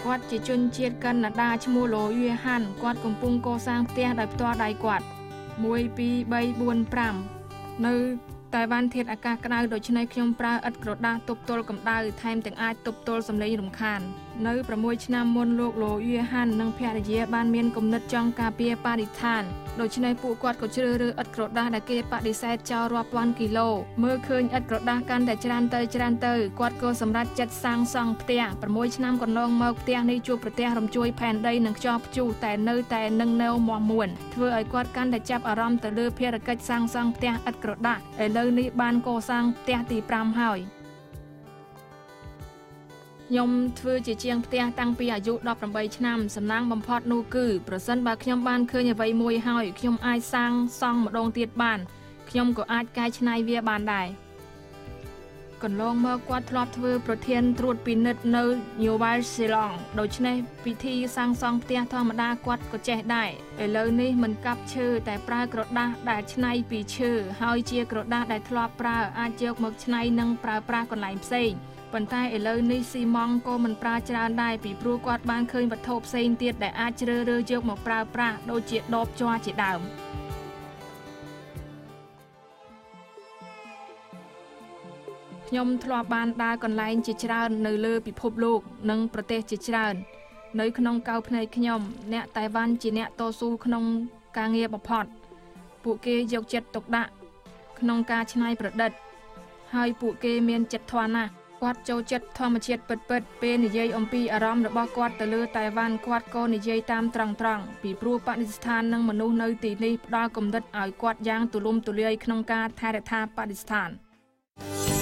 គាត់ជាជនជាតិកាណាដាឈ្មោះឡូយូហាន់គាត់កំពុងកសាងផ្ទះដោយផ្ទាល់ដៃគាត់1 2 3 4 5នៅតៃវ៉ាន់ធាតុអាកាសក្តៅដូច្នេះខ្ញុំប្រើឥដ្ឋក្រដាសទប់ទល់កម្ដៅថែមទាំងអាចទប់ទល់សំឡេងរំខាននៅ6ឆ្នាំមុនលោកឡូយូហាន់និងភរិយាបានមានគំនិតចង់ការពារបរិស្ថានដូច្នេះពួកគាត់ក៏ជ្រើសរើសឥដ្ឋក្រដាសដែលគេបដិសេធចោលរាប់ពាន់គីឡូមើលឃើញឥដ្ឋក្រដាសកាន់តែច្រើនទៅច្រើនទៅគាត់ក៏សម្រេចចិត្តសាងសង់ផ្ទះ6ឆ្នាំកន្លងមកផ្ទះនេះជួបប្រទះរំជួយផែនដីនិងខ្យល់ព្យុះតែនៅតែនឹងនៅមាំមួនធ្វើឲ្យគាត់កាន់តែចាប់អារម្មណ៍ទៅលើភារកិច្ចសាងសង់ផ្ទះឥដ្ឋក្រដាសឥឡូវនេះបានកសាងផ្ទះទី5ហើយខ្ញុំធ្វើជាជាងផ្ទះតាំងពីអាយុ18ឆ្នាំសំណាងបំផុតនោះគឺប្រសិនបើខ្ញុំបានឃើញអ្វីមួយហើយខ្ញុំអាចសាងសង់ម្ដងទៀតបានខ្ញុំក៏អាចកែច្នៃវាបានដែរកន្លងមកគាត់ធ្លាប់ធ្វើប្រធានត្រួតពិនិត្យនៅញូវែលសេឡង់ដូច្នេះពិធីសាងសង់ផ្ទះធម្មតាគាត់ក៏ចេះដែរឥឡូវនេះមិនកាប់ឈើតែប្រើក្រដាសដែលច្នៃពីឈើហើយជាក្រដាសដែលធ្លាប់ប្រើអាចយកមកច្នៃនិងប្រើប្រាស់កន្លែងផ្សេងប៉ុន្តែឥឡូវនេះស៊ីម៉ង់ក៏មិនប្រើច្រើនដែរពីព្រោះគាត់បានឃើញវត្ថុផ្សេងទៀតដែលអាចជ្រើសរើសយកមកប្រើប្រាស់ដូចជាដបជ័រជាដើមខ្ញុំធ្លាប់បានដើរកន្លែងជាច្រើននៅលើពិភពលោកនិងប្រទេសជាច្រើននៅក្នុងកៅភ្នែកខ្ញុំអ្នកតៃវ៉ាន់ជាអ្នកតស៊ូក្នុងការងារបំផុតពួកគេយកចិត្តទុកដាក់ក្នុងការច្នៃប្រឌិតហើយពួកគេមានចិត្តធម៌ណាស់គាត់ចូលចិត្តធម្មជាតិពិតៗពេលនិយាយអំពីអារម្មណ៍របស់គាត់ទៅលើតៃវ៉ាន់គាត់ក៏និយាយតាមត្រង់ៗពីព្រោះបរិស្ថាននិងមនុស្សនៅទីនេះផ្ដល់គំនិតឲ្យគាត់យ៉ាងទូលំទូលាយក្នុងការថែរក្សាបរិស្ថាន។